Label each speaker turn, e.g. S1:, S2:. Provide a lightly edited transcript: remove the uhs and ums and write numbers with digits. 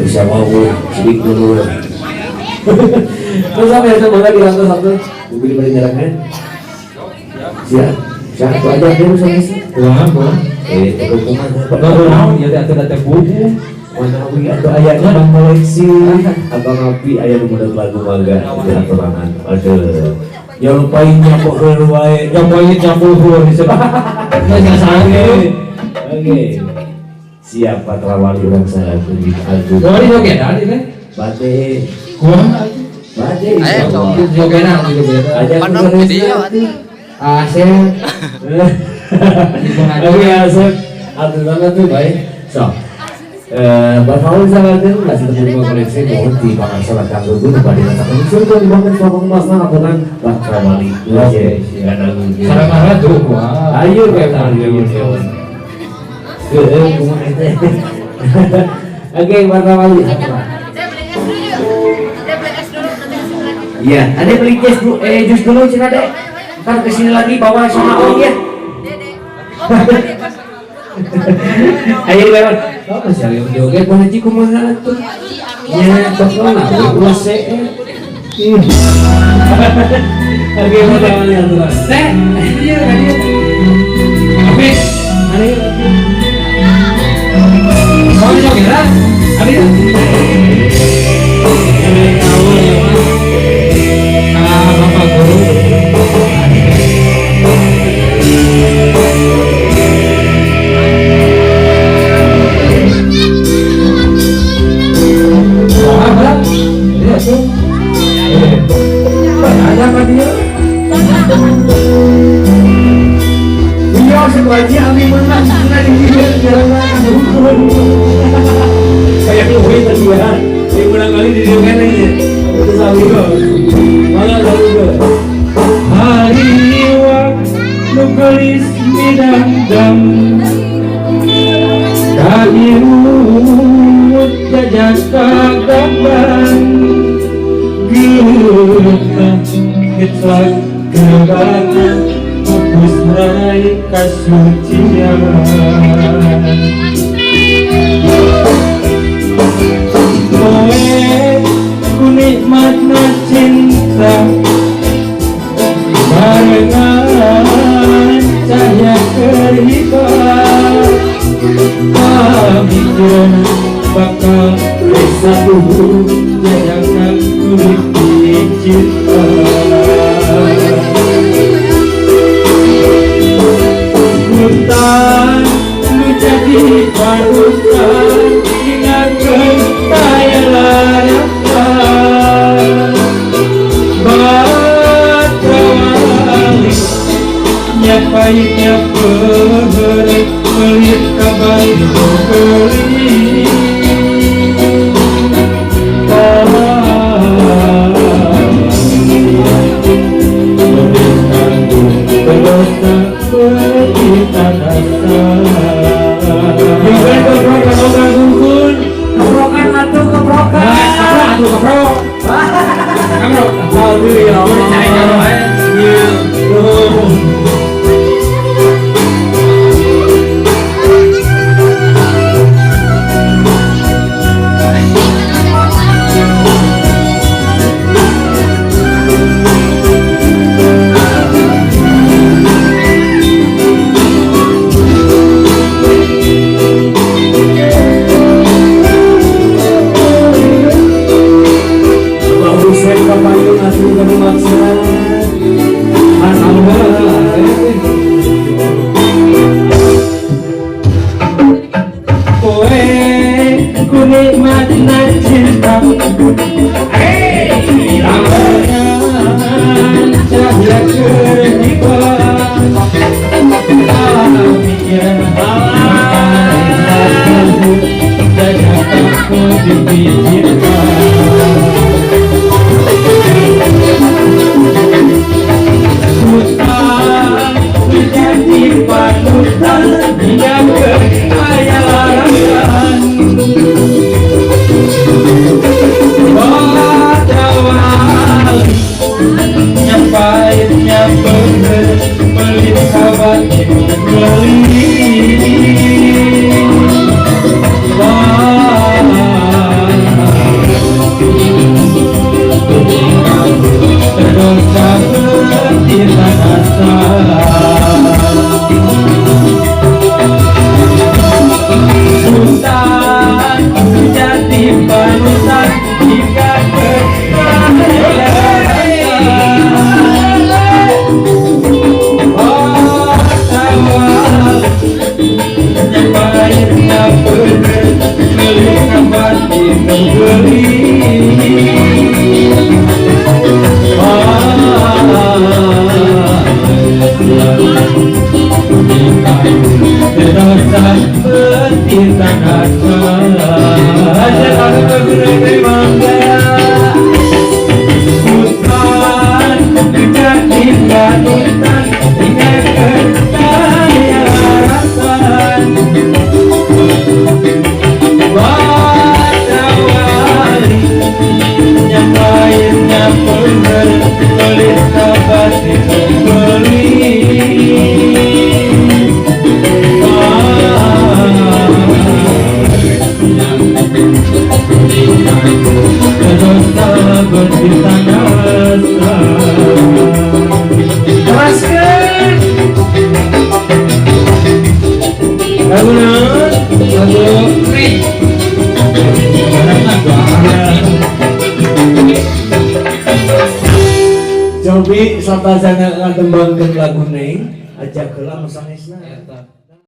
S1: Bisa mau sidik dulu. Terus apa ya semoga dilakukan satu mobil balik nyarangan. Siap, siap aku aja dulu sama sih.
S2: Kumaha kumaha?
S1: Kumaha?
S2: Kumaha ieu teh atuh teh bubu.
S1: Mana wi atau ayahnya bang koleksi abang api ayah nu model lagu mangga di aturangan. Aduh. Ya lupain nyapo wae.
S2: Nyapoin nyapo disebut.
S1: Oke. Oke. Siap Patra Wali orang saya kunjung agung.
S2: Wali joget tadi teh.
S1: Bade.
S2: Kumaha?
S1: Bade.
S3: Ayo,
S2: jogenan gitu beda.
S1: Aja
S3: video
S2: Asep.
S1: Oke Asep. Aturan tuh baik. So. Bapak sama itu masih terima koleksi mohon di Pangarsala Kang Gugun pada katakan surga di bangun suatu emas aturan Patra Wali. Oke,
S2: Sarang tuh.
S1: Ayo kayak oke, Patra Wali. Iya, ada beli jus dulu, jus dulu cina dek. Ntar kesini lagi bawa sama om ya. Ayo lewat. Oh, masih ada yang joget, Bang Haji kumaha atuh? Ya, pokokna ulah see. Oke, Patra Wali aturan.
S2: Teh, iya tadi. Oke.
S1: Ayo.
S2: Mau joget lah? Abi. Bapak guru. Ada apa dia?
S1: Iya, sebaji abi menang karena di jalan kayak gue tadi ya. Dia menang kali di dia aja. Itu sabi gue. Mana sabi gue?
S2: Hari nu gelis midangdang kairut jajak kagambang geutah getlak gebana pupus naik kasucian poe ku nikmatna cinta barengan cahaya kerhibat pamikiran bakal bisa tubuh jajakan kulit cinta hutan nu jadi panutan ingatkeun taya larapan Batra Wali nya pahitnya peureuh pelit kabar keuli
S1: Keprokan atuh keprokan.
S2: Atuh keprok. Keprok.
S1: Aduh ya Allah.
S2: Bye. Kabatin beli.
S1: Cobi sabazana ngadembangkeun lagu Neng ajak heula nu sanes.